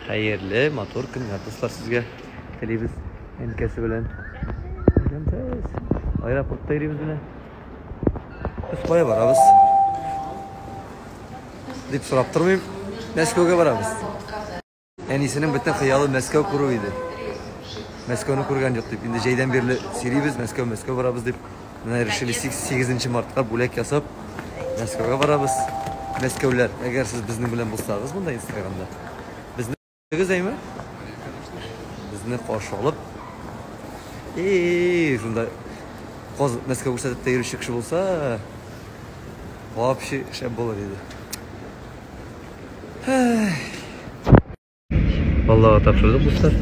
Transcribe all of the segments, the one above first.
Хәерле, матур көннәр, дуслар, сезгә телибез әнкәсе белән. Әнкәмсез. Аэропортта йөрибез менә. Без кая барабыз? Дип сорап тормыйм. Мәскәүгә барабыз. Әнисенең бөтен хыялы Мәскәү күрү иде. Мәскәүне күргән юк дип. Инде җәйдән бирле сөйлибез, Мәскәү, Мәскәү барабыз дип. Менә решили 8 мартка бүләк ясап Мәскәүгә барабыз. Мәскәүләр, әгәр сез безнең белән булсагыз монда Инстаграмда, безне күрдегез әйме? Безне каршы алып, и шунда каз Мәскәү күрсәтеп тә йөрүче кеше булса, вообще шәп булыр иде. Аллага тапшырдык, дуслар.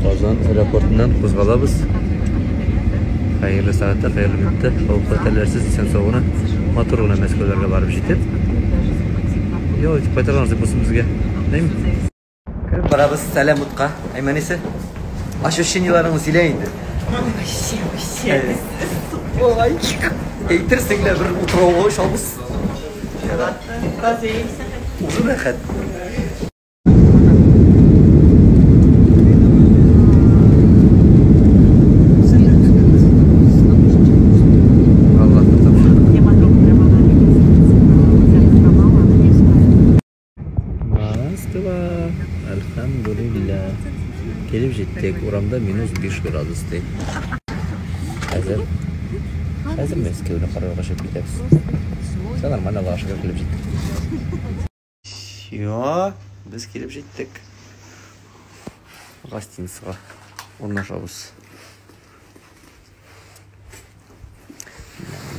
Казан аэропортыннан кузгалабыз. Хәерле сәгатьтә, хәерле минутта, хәвеф-хәтәрләрсез, исән-сау гына, матур гына Мәскәүләргә барып җитеп, ял итеп кайтырга насыйп булсын безгә. Әйме? Кереп барабыз сәлам утка. Әймәнисе? Ощущениеларыңны сөйлә инде. Вообще, вообще. Ой, әйтерсең лә бер утрауга очабыз. Уже рәхәт. Аллаһка тапшырдык. Москва, әлхәмдүлилләһ. Килеп җиттек. Урамда минус 5 градус ди. Хәзер хәзер Мәскәүне карарга чыгып китәбез. Все нормально, Аллага шөкер, килеп җиттек. Все, без килеп җиттек. Гостиницага урнашабыз.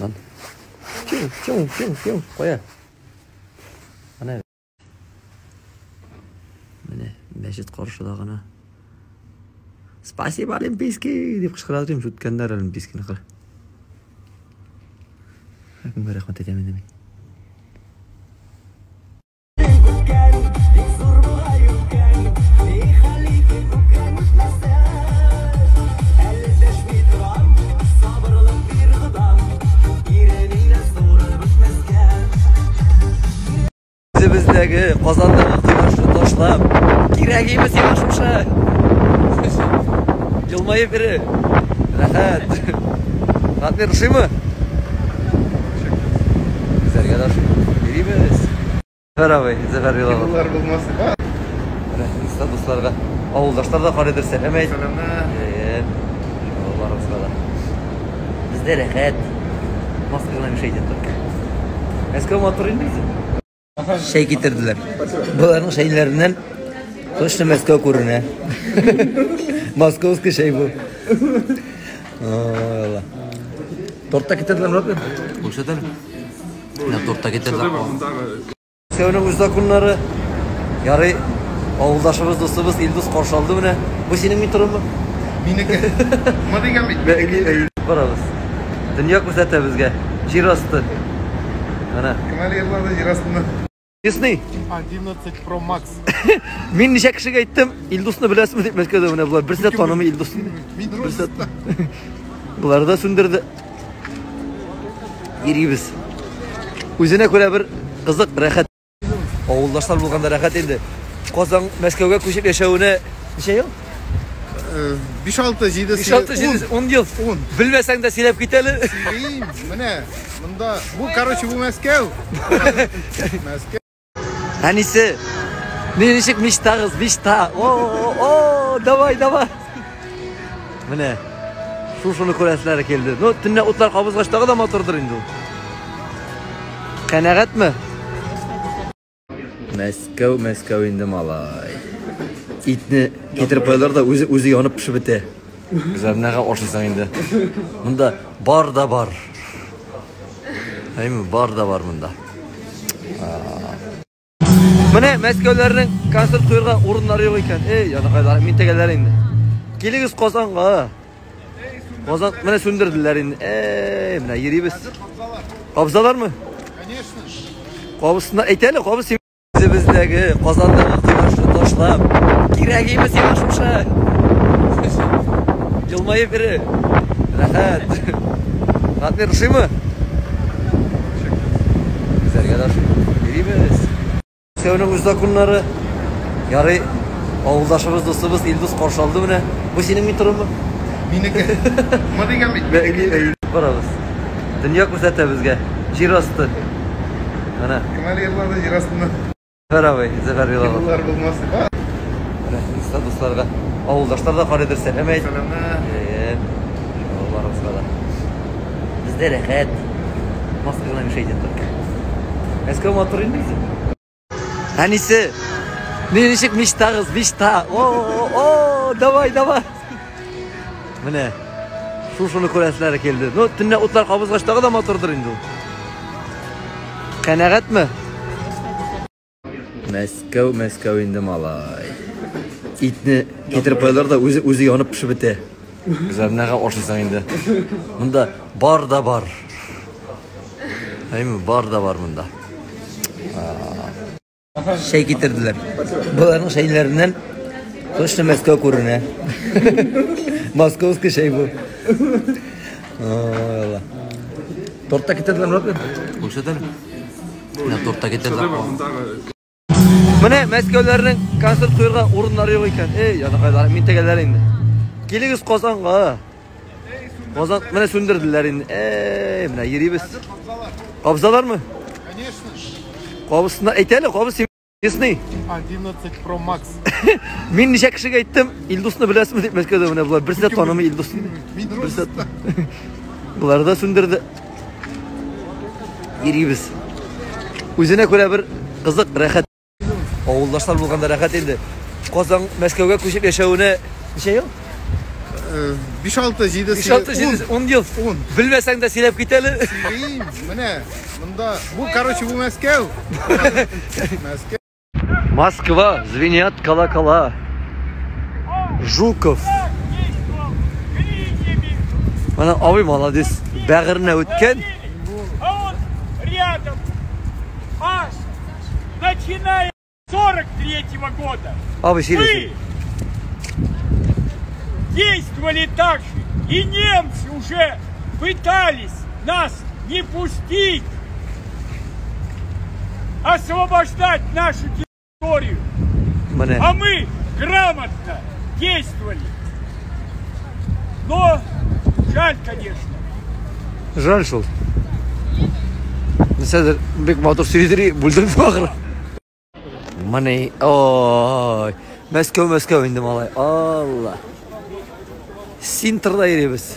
Моннан. Чиң, чиң, чиң, чиң, кая? Менә. Менә мәчет каршыда гына. Спасибо, Олимпийский! Дип кычкыра дим, үткәннәр Олимпийскийныкы. Кемгә рәхмәт әйтәм инде мин. Үзебездәге Казандагы кояшны ташлап, кирәк име сиңа шушы? Елмаеп йөре. Рәхәт. Ратмир, ошыймы? Гүзәлгә дә ошый. Йөрибез. Зөфәр абый, Зөфәр Билалов. Еллар булмас. Менә инста дусларга. Авылдашлар да карыйдыр, сәлам әйт. Сәламнәр. Әйе. Барыбызга да. Бездә рәхәт. Маска гына мешает только. Мәскәү матур инде үзе. Чәй китерделәр. Боларның чәйләреннән точно Мәскәү күренә. Московский чәй бу. Ой, Алла. Торт та китерделәр, Мурат бей. Күрсәт әле. Менә торт та китерделәр. Мәскәүнең үз законнары. Ярый, авылдашыбыз, дустыбыз Илдус каршы алды менә. Бу синең метромы? Минеке. Ма дигән бит. Барабыз. Дөнья күрсәтә безгә. Җир асты. Менә. Кем әле йырлады җир астында? Честный. 11 Pro Max. Мин ничә кешегә әйттем, Илдусны беләсезме дип Мәскәүдә менә болар берсе дә танымый Илдусны. Мин Берсе Болар да сүндерде. Йөрибез. Үзенә күрә бер кызык, рәхәт. Авылдашлар булганда рәхәт инде. Казан Мәскәүгә күчеп яшәвенә ничә ел? 5 6 7 5 6 7 10 ел. 10. Белмәсәң дә сөйләп кит әле. Сөйлим, менә монда бу, короче, бу Мәскәү. Мәскәү. Әнисе, не ничек мечтагыз, мечта. О, о, давай, давай. Менә шушыны күрәселәре килде. Ну, төнлә утлар кабызгач тагы да матурдыр инде ул. Канәгатьме? Мәскәү, Мәскәү инде малай. Итне китереп куялар да үзе үзе янып пешеп бетә. Гүзәлнәгә ашыйсың инде. Монда бар да бар. Әйме, бар да бар монда. Менә Мәскәүләрнең концерт куярга урыннары юк икән. Эй, янакайлар, мин тегеләр инде. Килегез Казанга. Казан менә сүндерделәр инде. Эй, менә йөрибез. Кабызалармы? Конечно. Кабызсыннар. Әйт әле, кабыз син. Үзебездәге Казандагы кояшны ташлап, кирәк име сиңа шушы? Елмаеп йөре. Рәхәт. Ратмир, ошыймы? Гүзәлгә дә ошый. Йөрибез. Мәскәүнең үз законнары. Ярый, авылдашыбыз, дустыбыз Илдус каршы алды менә. Бу синең метромы? Минеке. Мо дигән бит. Бәйли барабыз. Дөнья күрсәтә безгә. Җир асты. Менә. Кем әле йырлады җир астында? Зөфәр абый, Зөфәр Билалов. Юллар булмас. Менә инста дусларга. Авылдашлар да карыйдыр, сәлам әйт. Сәламнәр. Әйе. Барыбызга да. Бездә рәхәт. Маска гына мешает только. Мәскәү матур инде үзе. Әнисе, не ничек мечтагыз, мечта. О, о, давай, давай. Менә шушыны күрәселәре килде. Ну, төнлә утлар кабызгач тагы да матурдыр инде ул. Канәгатьме? Мәскәү, Мәскәү инде малай. Итне китереп куялар да үзе үзе янып пешеп бетә. Гүзәл, нәгә ашыйсың инде? Монда бар да бар. Әйме, бар да бар монда. Чәй китерделәр. Боларның чәйләреннән точно Мәскәү күренә. Московский чәй бу. Ой, Алла. Торт та китерделәр, Мурат? Күрсәт әле. Менә торт та китерделәр. Менә Мәскәүләрнең концерт куярга урыннары юк икән. Эй, янакайлар, мин тегеләр инде. Килегез Казанга. Казан менә сүндерделәр инде. Эй, менә йөрибез. Кабзалармы? Конечно. Кабызсына әйт әле, кабыз честный. 11 Pro Max. Мин ничә кешегә әйттем, Илдусны беләсезме дип Мәскәүдә менә болар берсе дә танымый Илдусны. Мин Берсе Болар да сүндерде. Йөрибез. Үзенә күрә бер кызык, рәхәт. Авылдашлар булганда рәхәт инде. Казан Мәскәүгә күчеп яшәвенә ничә ел? 5 6 7 5 6 7 10 ел. 10. Белмәсәң дә сөйләп кит әле. Сөйлим, менә монда бу, короче, бу Мәскәү. Мәскәү. Москва, звенят колокола. Жуков. Менә абый молодец. Бәгыренә үткән. А он рядом аж начиная с 43-го года. Абый сөйләсен. Мы действовали так же, и немцы уже пытались нас не пустить освобождать нашу территорию. Менә. А мы грамотно действовали. Но жаль, конечно. Жаль шул. Нәрсәдер бик матур сөйлидер, бүлдерде ахыры. Менә, ой, Мәскәү, Мәскәү инде малай. Алла. Синтрда йөрибез.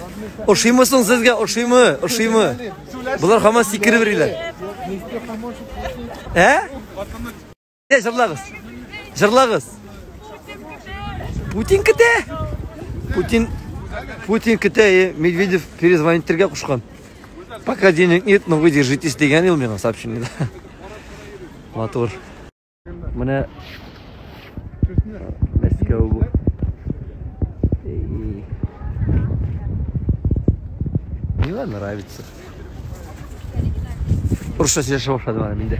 Ошыймы соң сезгә? Ошыймы? Ошыймы? Болар һаман сикереп йөриләр. Ә? Ә, җырлагыз. Җырлагыз. Путин көтә. Путин Путин көтә, е, Медведев перезвонить итәргә кушкан. Пока денег нет, но вы держитесь дигән ул миңа сообщениедә. Матур. Менә Мәскәү бу. Эй. Миңа нравится. Русча сөйләшә башладым әле мин дә.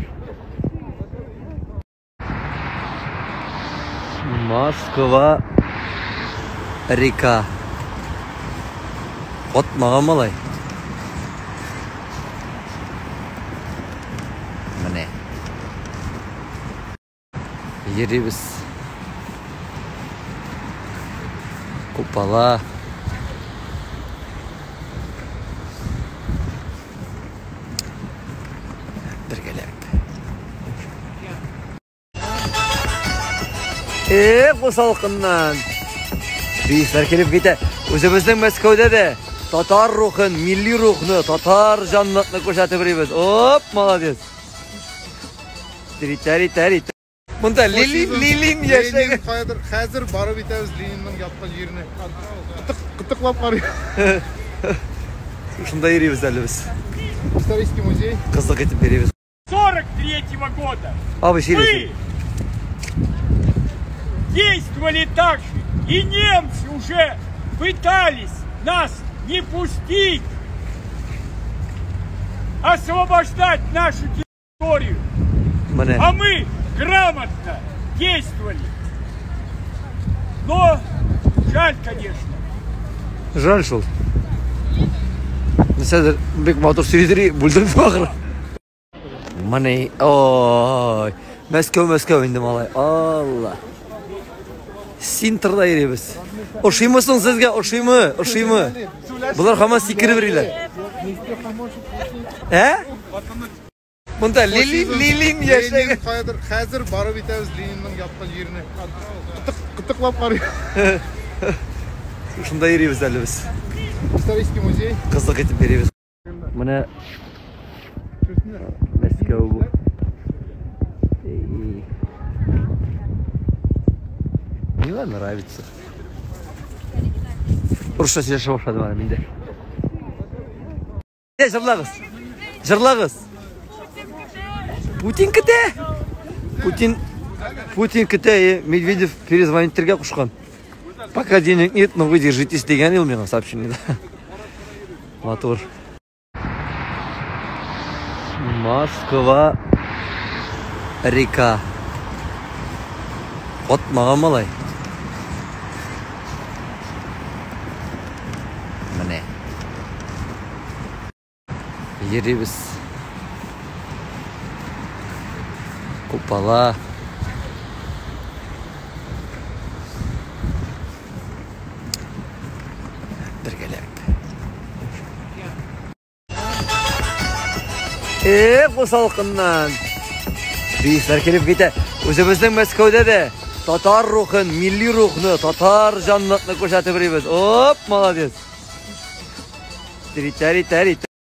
Москва река. Катмаган малай. Менә. Йөрибез. Купала. Бергәләп. Э, бу салкыннан. Биисләр килеп китә. Үзебезнең Мәскәүдә дә татар рухын, милли рухны, татар җанлыкны күрсәтеп йөрибез. Оп, молодец. Тири-тәри-тәри. Монда Ленин, Ленин яшәгән. Ленин каядыр? Хәзер барып итәбез Ленинның яткан җиренә. Кытык, кытыклап карый. Шунда йөрибез әле без. Исторический музей. Кызык итеп йөрибез. 43-го года. Абый сөйләсен. Мы действовали так же, и немцы уже пытались нас не пустить освобождать нашу территорию. Менә. А мы грамотно действовали. Но жаль, конечно. Жаль шул. Нәрсәдер бик матур сөйлидер, бүлдерде ахыры. Менә, ой, Мәскәү, Мәскәү инде малай. Алла. Синтрда йөрибез. Ошыймы соң сезгә? Ошыймы? Ошыймы? Болар һаман сикереп йөриләр. Ә? Монда Лилин, Лилин яшәгән. Ленин каядыр хәзер барып итәбез Ленинның яткан җиренә. Кытык, кытыклап карый. Шунда йөрибез әле без. Исторический музей. Кызык итеп йөрибез. Менә Мәскәү бу. Эй. Мне нравится. Русча сөйләшә башладым әле мин дә. Ә, җырлагыз. Җырлагыз. Путин көтә. Путин Путин көтә, е, Медведев перезвонить итәргә кушкан. Пока денег нет, но вы держитесь дигән ул миңа сообщениедә. Матур. Москва река. Катмаган малай. Менә. Йөрибез. Купала. Бергәләп. Эх, бу салкыннан. Бисләр килеп китә. Үзебезнең Мәскәүдә дә татар рухын, милли рухны, татар җанлыкны күрсәтеп йөрибез. Оп, молодец. Тири-тәри-тәри.